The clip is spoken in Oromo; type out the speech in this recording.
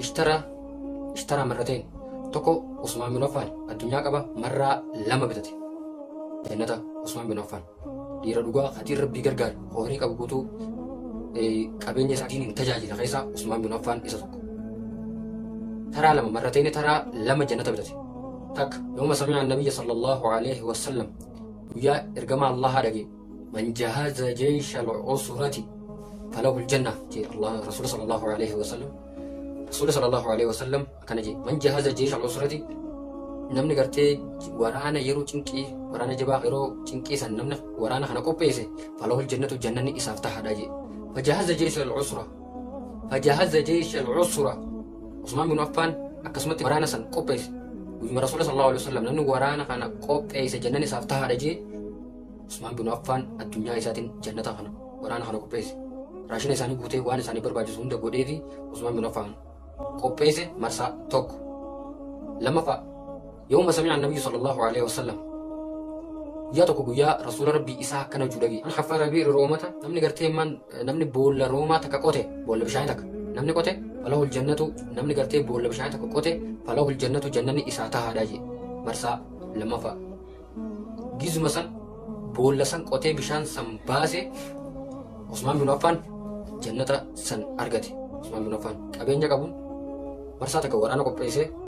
Ishtara ishtara marrateen tokko Usmaan bin Affaan addunyaa qaba marraa lama bitate. Jannata Usmaan bin Affaan dhiira dhugaa hatiin rabbii gargaare horii qabu guutuu qabeenya isaa diiniin tajaajila keessaa Usmaan bin Affaan isa tokko. Taraa lama marrateen taraa lama jannata bitate. Takka yooma sami'a nabiyya sallallahu alaihi wasallam guyyaa ergamaa Allahaa dhage man jahaza jeysha al-usrati falahu al-janna jee Allah rasuula sallallahu alaihi wasallam rasuula sallallahu alaihi wasallam akkana jee man jahaza jeysha al-usrati namni gartee waraana yeroo cinqii waraana jabaa yeroo cinqii san namni waraana kana qopheesse falahu al-jannatu jannanni isaaf tahaadha jee fajahaza jeysha al-usra fajahaza jeysha al-usra Usmaan bin Affaan akkasumatti waraana san qopheesse guyyuma rasuula sallallahu alaihi wasallam namni waraana kana qopheesse jannanni isaaf tahaadha jee Usmaan bin Affaan addunyaa isaatiin jannata kana waraana kana qopheesse. Raashina isaanii guutee waan isaanii barbaachisu hunda godhee fi Usmaan bin Affaan qopheesse marsaa tokko. Lammaffaa yooma sami'a nabiyyu sallallahu alaihi wasallam guyyaa tokko guyyaa rasuula rabbii isaa akkana jechuu dhage. An haffara bi'ri roomata namni gartee man namni boolla roomaa takka qote boolla bishaanii takka namni qote falahul jannatu namni gartee boolla bishaanii takka qote falahul jannatu jannanni isaa tahaadha jee marsaa lammaffaa. Gizuma san boolla san qotee bishaan san baase Usmaan bin Affaan jannata san argate. Usmaan bin Affaan qabeenya qabuun marsaa takka waraana qopheessee.